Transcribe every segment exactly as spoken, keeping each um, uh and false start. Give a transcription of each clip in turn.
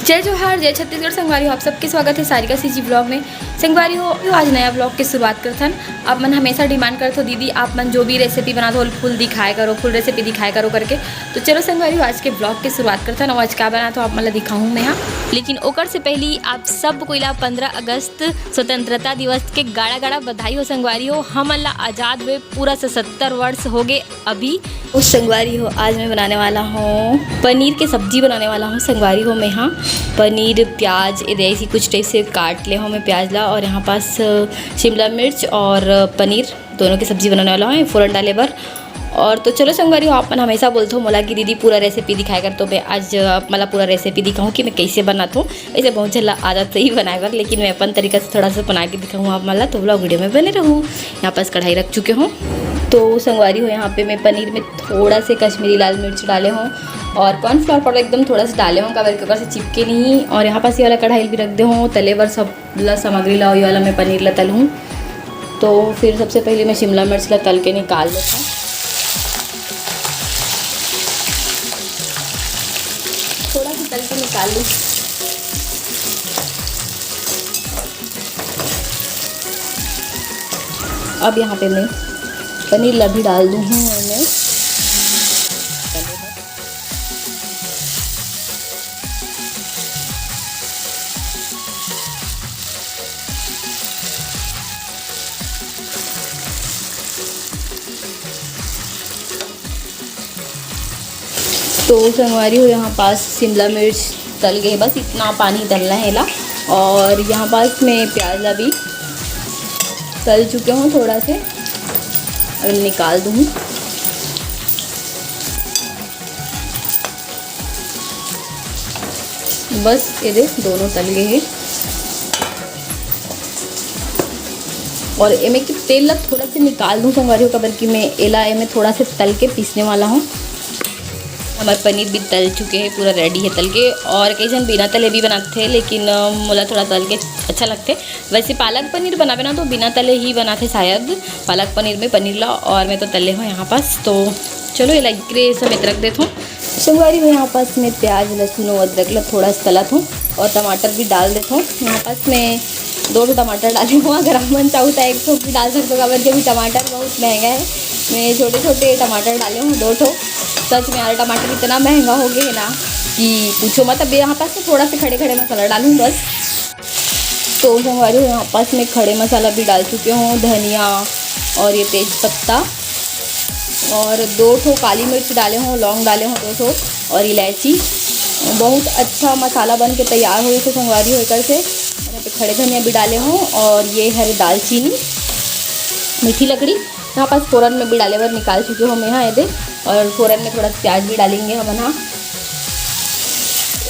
जय जोहार, जय छत्तीसगढ़ संगवारी हो, आप सबके स्वागत है सारिका सीजी ब्लॉग में। संगवारी हो, आज नया ब्लॉग के शुरुआत करथन। आप मन हमेशा डिमांड करत हो, "दीदी, आप मन जो भी रेसिपी बनात हो, फुल दिखाए करो, फुल रेसिपी दिखाए करो" करके। तो चलो संगवारी हो, आज के ब्लॉग के शुरुआत करथन। और आज का बनात हो, आप मन ला दिखाहूँ मैं हा। लेकिन ओकर से पहली आप सब कोई ला पंद्रह अगस्त स्वतंत्रता दिवस के गाड़ा गाड़ा बधाई हो संगवारी हो। हमन ला आजाद हुए पूरा सतहत्तर वर्ष हो गए अभी। उस संगवारी हो, आज मैं बनाने वाला हूँ पनीर के सब्जी बनाने वाला हूँ संगवारी हो। मैं, हाँ, पनीर, प्याज, इधर ऐसी कुछ टाइप से काट ले हूँ मैं प्याज ला, और यहाँ पास, अ, शिमला मिर्च और, अ, पनीर दोनों की सब्जी बनाने वाला हूँ फोरन डाले बर। और तो चलो संगवारी हो, आप मन हमेशा बोलते हो मोला कि "दीदी, पूरा रेसिपी दिखाया कर", तो मैं आज, अ, आप मन ला पूरा रेसिपी दिखाऊँ कि मैं कैसे बनाता हूँ। वैसे बहुत झन ला आदत से ही बनाए बर, लेकिन मैं अपन तरीका से थोड़ा सा बना के दिखाऊँ आप मन ला, तो ब्लॉग वीडियो में बने रहू। यहाँ पास कढ़ाई रख चुके हूँ। तो संगवारी हो, यहाँ पे मैं पनीर में थोड़ा से कश्मीरी लाल मिर्च डाले हूँ और कॉर्नफ्लोर पाउडर एकदम थोड़ा सा डाले हूँ, काबर के ओकर से चिपके नहीं। और यहाँ पास ये वाला कढ़ाई भी रख दे हूँ तले बर सब ला सामग्री ला, ये वाला मैं पनीर ला तलहूँ। तो फिर सबसे पहले मैं शिमला मिर्च ला तल के निकाल लेता हूँ। थोड़ा सा तल के निकाल लूँ। अब यहाँ पे मैं पनीर ला भी डाल दूँ हूँ मैं। तो संगवारी हो, यहाँ पास शिमला मिर्च तल गए, बस इतना पानी तलना है ला। और यहाँ पास मैं प्याज ला भी तल चुके हूँ थोड़ा से, अब निकाल दूँ। बस ये दे, दोनों तल गए हैं। और एमे के तेल ला थोड़ा से निकाल दूँ संगवारी हो, काबर कि मैं एला एमे थोड़ा से तल के पीसने वाला हूँ। हमारे पनीर भी तल चुके हैं, पूरा रेडी है तल के। और कई जन बिना तले भी बनाते हैं, लेकिन, अ, मोला थोड़ा तल के अच्छा लगते। वैसे पालक पनीर बनावे ना, तो बिना तले ही बनाते शायद पालक पनीर में पनीर ला, और मैं तो तले हूँ यहाँ पास। तो चलो, एला एकरे समेत रख देत हूँ। संगवारी हो, यहाँ पास मैं प्याज, लहसुन और अदरक ला थोड़ा सा तलत हूँ और टमाटर भी डाल देत हूँ। यहाँ पास मैं दो ठो टमाटर डाले हूँ, अगर आप मन चाहू तो एक ठो भी डाल सकते हो, काबर कि अभी टमाटर बहुत महंगा है। मैं छोटे छोटे टमाटर डाले हूँ, दो ठो। सच में यार, टमाटर इतना महंगा हो गया है ना कि पूछो मत। अब यहाँ पास मैं थोड़ा सा खड़े खड़े मसाला डालूँ बस। तो संगवारी हो, यहाँ पास मैं खड़े मसाला भी डाल चुके हूँ, धनिया और ये तेज पत्ता और दो ठो काली मिर्च डाले हूँ, लौंग डाले हूँ दो ठो और इलायची। बहुत अच्छा मसाला बन के तैयार हो जैसे संगवारी हो एकर से। और यहाँ पे खड़े धनिया भी डाले हूँ और ये है दालचीनी, मीठी लकड़ी। यहाँ पास फोरन में भी डाले बर निकाल चुके हूँ मैं, हाँ, ये दे। और फोरन में थोड़ा सा प्याज भी डालेंगे हमन, हाँ।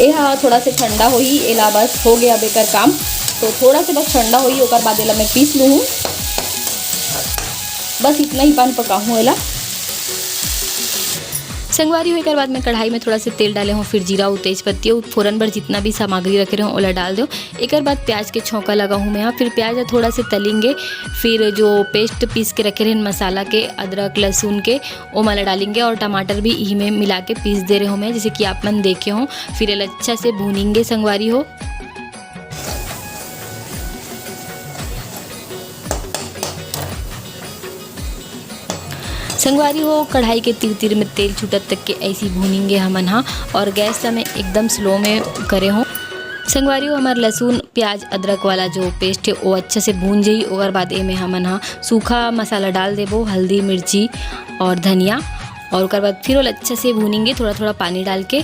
ये हा थोड़ा से ठंडा होही, एला बस हो गया अब एकर काम। तो थोड़ा से बस ठंडा होही, ओकर बाद एला मैं पीस लूँ। बस इतना ही पान पकाहूँ एला। संगवारी हो, एकर बाद मैं कढ़ाई में थोड़ा से तेल डाले हूँ, फिर जीरा और तेज पत्ती और फोरन बर जितना भी सामग्री रखे रहे हूँ, ओला डाल दो। एकर बाद प्याज के छौंका लगाहूँ मैं, हाँ। फिर प्याज ला थोड़ा से तलेंगे, फिर जो पेस्ट पीस के रखे रहे मसाला के, अदरक लहसुन के, ओमा ला डालेंगे और टमाटर भी इही में मिला के पीस दे रहे हूँ मैं, जैसे कि आप मन देखे हो। फिर एला अच्छा से भूनेंगे संगवारी हो। संगवारी हो, कढ़ाई के तिर तिर में तेल छूटत तक के ऐसी भूनेंगे हमन हा, और गैस ला मैं एकदम स्लो में करे हो। संगवारी हो, हमार लहसुन, प्याज, अदरक वाला जो पेस्ट है, वो अच्छे से भून जाई। ओकर बाद एमे हमन हा सूखा मसाला डाल देबो, हल्दी, मिर्ची और धनिया, और ओकर बाद फिर ओला अच्छे से भूनेंगे, थोड़ा थोड़ा पानी डाल के।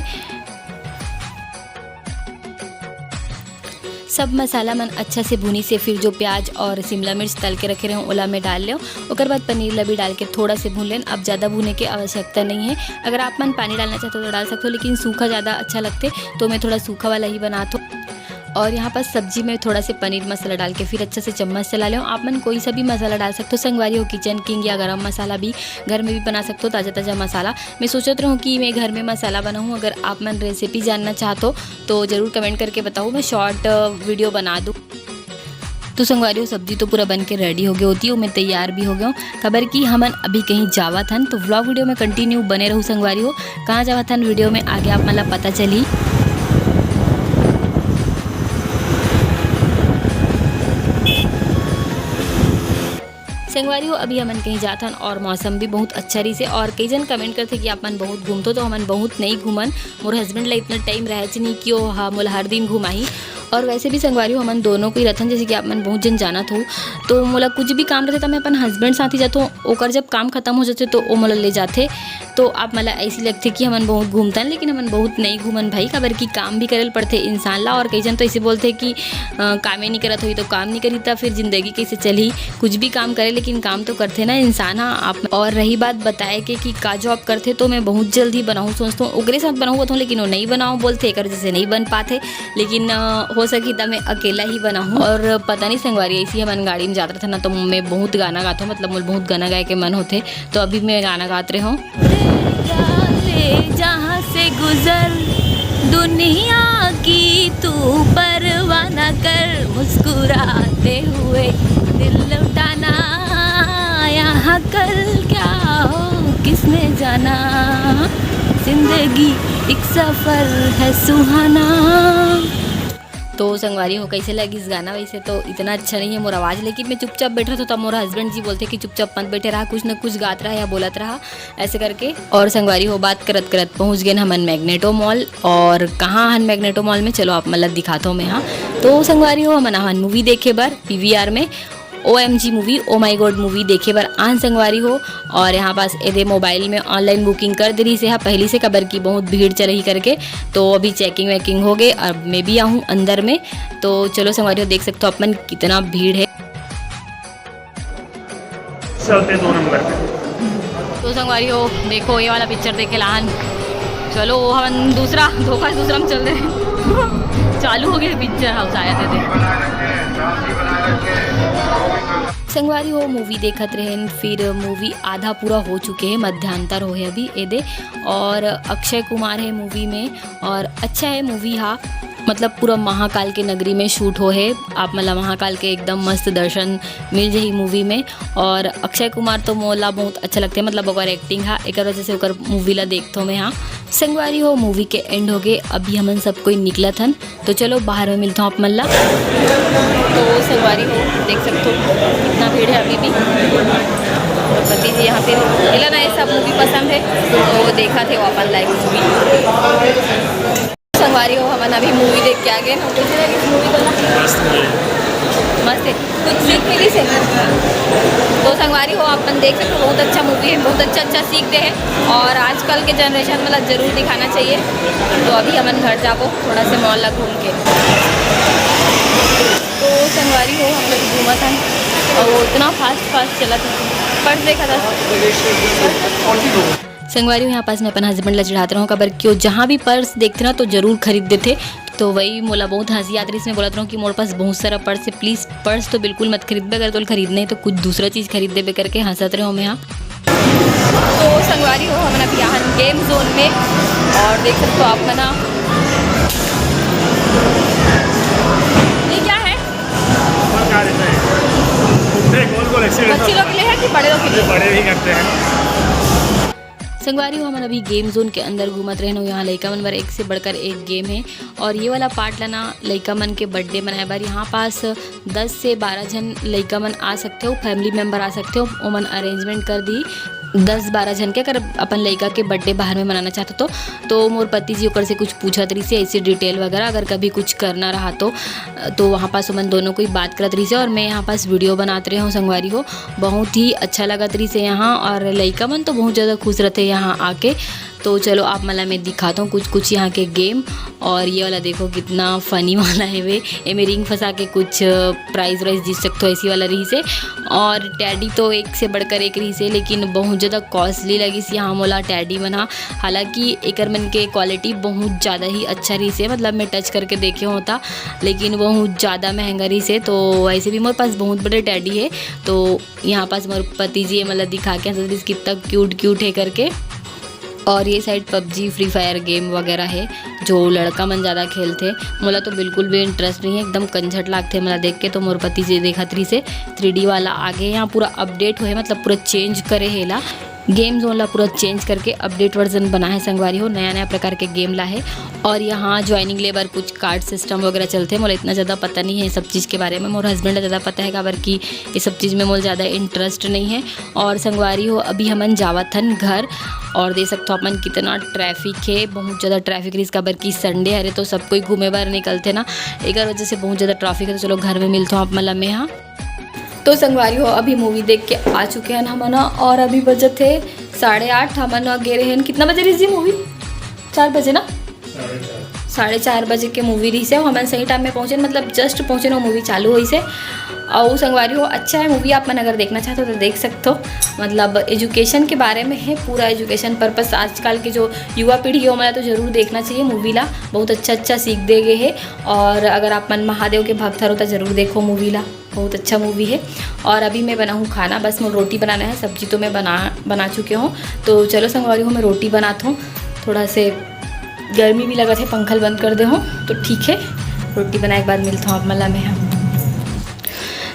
सब मसाला मन अच्छा से भुनी से फिर जो प्याज और शिमला मिर्च तल के रखे रहे ओला मैं डाल लेव। ओकर बाद पनीर ला भी डाल के थोड़ा से भून लेन। अब ज़्यादा भुने के आवश्यकता नहीं है। अगर आप मन पानी डालना चाहते हो तो डाल सकते हो, लेकिन सूखा ज़्यादा अच्छा लगते, तो मैं थोड़ा सूखा वाला ही बनात हूँ। और यहाँ पर सब्जी में थोड़ा से पनीर मसाला डाल के फिर अच्छा से चम्मच चला लेव। आप मन कोई सा भी मसाला डाल सकते हो, संगवारी हो, किचन किंग या गरम मसाला भी घर में भी बना सकते हो, ताज़ा ताज़ा मसाला। मैं सोचत रहूँ कि मैं घर में मसाला बनाऊँ। अगर आप मन रेसिपी जानना चाहते हो तो ज़रूर कमेंट करके बताओ, मैं शॉर्ट वीडियो बना दूँ। तो संगवारी हो, सब्जी तो पूरा बन के रेडी हो गए होती हूँ, मैं तैयार भी हो गया हूँ, काबर कि हमन अभी कहीं जावत हन। तो व्लॉग वीडियो में कंटिन्यू बने रहू संगवारी हो, कहाँ जावत हन वीडियो में आगे आप मन ला पता चली। संगवारी हो, अभी हमन कहीं जाथन और मौसम भी बहुत अच्छा रहिसे और कई जन कमेंट करथे कि आप मन बहुत घूमथो, तो हमन बहुत नहीं घूमन। मोर हस्बैंड ला इतना टाइम रहच नहीं कि वो ह-, मोला हर दिन घुमाही। और वैसे भी संगवारी हो, हमन दोनों कोई रथन, जैसे कि आप मन बहुत जन जानत हो, तो मोला कुछ भी काम रहथे त मैं अपन हस्बैंड साथ ही जाथों। ओकर जब काम खत्म हो जाथे तो वो मोला ले जाथे। तो आप मन ला ऐसी लगथे कि हमन बहुत घूमथन, लेकिन हमन बहुत नहीं घूमन भाई, काबर कि काम भी करे ल पड़थे इंसान ला। और कई जन तो ऐसे बोलथे कि अ, कामे नहीं करत होही तो काम नहीं करही, त फिर जिंदगी कैसे चलही? कुछ भी काम करे, लेकिन काम तो करथे ना इंसान ह। आप, और रही बात बताए के कि का जॉब करथे, तो मैं बहुत जल्द ही बनाऊँ सोचथों, ओकरे साथ बनाऊँ बोलथों, लेकिन वो नहीं बनाऊँ बोलथे, एकर वजह से नहीं बन पाथे। लेकिन अ, हो सकी त मैं अकेला ही बनाऊँ। और पता नहीं संगवारी, ऐसी हमन गाड़ी में जात रथन ना, तो मैं बहुत गाना गाथों, मतलब मोर बहुत गाना गाए के मन होथे, तो अभी मैं गाना गात रहे हूँ। ले जा, ले जहाँ से गुजर, दुनिया की तू परवाह ना कर, मुस्कुराते हुए दिल लौटाना, यहाँ कल क्या हो किसने जाना, जिंदगी एक सफर है सुहाना। तो संगवारी हो, कैसे लगिस गाना? वैसे तो इतना अच्छा नहीं है मोर आवाज़, लेकिन मैं चुपचाप बैठ रहा था, तो मोर हस्बैंड जी बोलथे कि चुपचाप मत बैठे रहा, कुछ न कुछ गात रहा या बोलत रहा, ऐसे करके। और संगवारी हो, बात करत करत पहुँच गए हमन मैग्नेटो मॉल। और कहाँ हन मैग्नेटो मॉल में, चलो आप मन ला दिखाता हूँ मैं। हाँ, तो संगवारी हो, हमन आहन मूवी देखे बर पीवीआर में। OMG movie, oh my God movie देखे बर आन संगवारी हो। और यहाँ पास एदे मोबाइल में ऑनलाइन बुकिंग कर दे रही से हा पहली से, काबर की बहुत भीड़ चलही करके। तो अभी चेकिंग वेकिंग हो गए, अब मैं भी आहूँ अंदर में। तो चलो संगवारी हो, देख सकते हो अपन कितना भीड़ है। चलते दो नंबर पे। तो संगवारी हो, देखो ये वाला पिक्चर देखे लाहन। चलो वो हम दूसरा धोखा से दूसरा में चल रहे हैं। चालू हो गया पिक्चर हाउस आया थे। संगवारी हो, मूवी देखत रहेन, फिर मूवी आधा पूरा हो चुके है, मध्यांतर हो है अभी एदे। और अक्षय कुमार है मूवी में, और अच्छा है मूवी हा, मतलब पूरा महाकाल के नगरी में शूट हो है। आप मन ला महाकाल के एकदम मस्त दर्शन मिल जाही मूवी में। और अक्षय कुमार तो मोला बहुत अच्छा लगथे, मतलब ओकर एक्टिंग हा, एकर वजह से ओकर मूवी ला देखथों मैं। हाँ संगवारी हो, मूवी के एंड हो गए, अभी हमन सब कोई निकलत हन, तो चलो बाहर में मिलता हूँ आप मन ला। तो संगवारी हो, देख सकते हो कितना भीड़ है अभी भी। और पति जी यहाँ पे, इला ना ये सब मूवी पसंद है, तो देखा थे वो अपन लाइव मूवी। संगवारी हो, हमन अभी मूवी देख के आ गए। कैसे लगिस मूवी बोला? मस्त है। मस्त है। कुछ सीख मिली से? तो संगवारी हो, अपन देख सकते हो, बहुत अच्छा मूवी है, बहुत अच्छा अच्छा सीख दे है। और आजकल के जनरेशन में जरूर दिखाना चाहिए। तो अभी हमन घर जाबो, थोड़ा से मॉल ला घूम के। तो संगवारी हो, हम लोग घूमत हन और वो इतना फास्ट फास्ट चलत है, पर्स देखा था। संगवारी हो, यहाँ पास मैं अपन हस्बैंड ला चिढ़ात रहूँ, काबर कि वो जहाँ भी पर्स देखथे ना तो जरूर खरीद देथे। तो वही मोला बहुत हंसी आत रहिस, मैं बोलत रहूँ कि मोर पास बहुत सारा पर्स है, प्लीज पर्स तो बिल्कुल मत खरीदबे, अगर तोल खरीदना है तो कुछ दूसरा चीज़ खरीद देबे करके हंसत रहे हो मैं यहाँ। तो संगवारी हो, हमन अभी आहन गेम जोन में और देख सकते हो आप मना, ये क्या है? और क्या रहता है? नहीं, गोल गोल एक्सीडेंट बच्चे लोग के लिए है कि बड़े लोग के लिए? बड़े भी करते हैं। संगवारी हो, हमन अभी गेम जोन के अंदर घूमत रहेन, यहाँ लइका मन बर एक से बढ़कर एक गेम है। और ये वाला पार्ट ला ना लइका मन के बर्थडे मनाए बर यहाँ पास दस से बारह झन लइका मन आ सकते हो, फैमिली मेंबर आ सकते हो, ओमन अरेंजमेंट कर दी। दस बारह झन के अगर अपन लइका के बर्थडे बाहर में मनाना चाहते तो, तो मोर पति जी ओकर से कुछ पूछत रहिसे ऐसे डिटेल वगैरह, अगर कभी कुछ करना रहा तो। तो वहाँ पास ओमन दोनों कोई बात करत रहिसे और मैं यहाँ पास वीडियो बनात रहे हूँ संगवारी हो। बहुत ही अच्छा लगत रहिसे यहाँ और लइका मन तो बहुत ज़्यादा खुश रहते यहाँ आके। तो चलो आप मन ला मैं दिखाता हूँ कुछ कुछ यहाँ के गेम। और ये वाला देखो कितना फनी वाला है वे, एमे रिंग फंसा के कुछ प्राइज व्राइज जीत सकते हो, ऐसी वाला रहिसे। और टैडी तो एक से बढ़कर एक रहिसे, लेकिन बहुत ज़्यादा कॉस्टली लगिस यहाँ मोला टैडी मन हा। हालांकि एकर मन के क्वालिटी बहुत ज़्यादा ही अच्छा रहिसे, मतलब मैं टच करके देखे होता, लेकिन बहुत ज़्यादा महंगा रहिसे। तो वैसे भी मोर पास बहुत बड़े टैडी है, तो यहाँ पास मोर पति जी ये मतलब दिखा के हंसत रहिस कितना क्यूट क्यूट है करके। और ये side PUBG, free fire game वगैरह है जो लड़का मन ज़्यादा खेलथे। मोला तो बिल्कुल भी इंटरेस्ट नहीं है, एकदम कंझट लागथे मोला देख के। तो मोर पति जी देखत रहिसे थ्री डी वाला आगे, यहाँ पूरा अपडेट होए, मतलब पूरा चेंज करे हेला। गेम जोन ला पूरा चेंज करके अपडेट वर्जन बना है संगवारी हो, नया नया प्रकार के गेम ला है। और यहाँ ज्वाइनिंग ले बर कुछ कार्ड सिस्टम वगैरह चलथे। मोला इतना ज़्यादा पता नहीं है सब चीज़ के बारे में, मोर हस्बैंड ला ज़्यादा पता है, काबर कि ये सब चीज़ में मोला ज़्यादा इंटरेस्ट नहीं है। और संगवारी हो, अभी हमन जावत हन घर। और देख सकथो आप मन, कितना ट्रैफिक है, बहुत ज़्यादा ट्रैफिक रहिस, काबर कि संडे हरे तो सब कोई घूमे बर निकलथे ना, एकर वजह से बहुत ज़्यादा ट्रैफिक है। तो चलो, घर में मिलथो आप मन ला मैं, हाँ। तो संगवारी हो, अभी मूवी देख के आ चुके हैं हमन ह, और अभी बजत हे साढ़े आठ। हमन ह गे रहे हैं, कितना बजे रहिस जी मूवी? चार बजे ना, साढ़े चार बजे के मूवी रहिस हे। हमन सही टाइम में पहुँचे, मतलब जस्ट पहुँचे ना, मूवी चालू होइस हे। और संगवारी हो, अच्छा है मूवी, आप मन अगर देखना चाहते हो तो देख सकते हो। मतलब एजुकेशन के बारे में है, पूरा एजुकेशन पर्पस। आजकल के जो युवा पीढ़ी है, ओमन ला तो जरूर देखना चाहिए मूवी ला, बहुत अच्छा अच्छा सीख दे गए है। और अगर आप मन महादेव के भक्त हरो तो जरूर देखो मूवी ला, बहुत अच्छा मूवी है। और अभी मैं बनाहूँ खाना, बस मोर रोटी बनाना है, सब्जी तो मैं बना बना चुके हूँ। तो चलो संगवारी हो, मैं रोटी बनात हूँ, थोड़ा से गर्मी भी लगत है, पंखा ल बंद कर दे हूँ। तो ठीक है, रोटी बनाए के बाद मिलत हूँ आप मन ला मैं।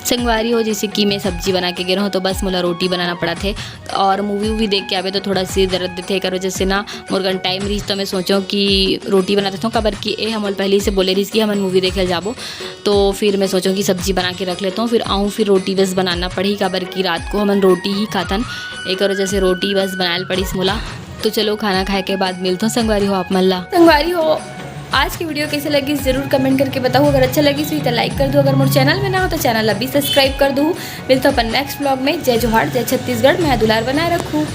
संगवारी हो, जैसे कि मैं सब्जी बना के गे रहूँ, तो बस मोला रोटी बनाना पड़त हे। और मूवी वूवी देख के आबे तो थोड़ा सिर दर्द देथे, एकर वजह से ना मोर कन टाइम रहिस, तो मैं सोचो कि रोटी बना देथों, काबर कि ए हमन पहले से बोले रहिस कि हमन मूवी देखे ल जाबो। तो फिर मैं सोचो कि सब्जी बना के रख लेथों, फिर आऊँ, फिर रोटी बस बनाना पड़ही, काबर कि रात को हमन रोटी ही खाथन, एकर वजह से रोटी बस बनाए ल पड़िस मोला। तो चलो, खाना खाए के बाद मिलथों संगवारी हो आप मन ला। संगवारी हो, आज की वीडियो कैसे लगी, जरूर कमेंट करके बताओ। अगर अच्छा लगिस होही तो लाइक कर दो, अगर मोर चैनल में ना हो तो चैनल अभी सब्सक्राइब कर दो। मिलथों अपन नेक्स्ट व्लॉग में। जय जोहार, जय छत्तीसगढ़, मैं दुलार बनाए रखूँ।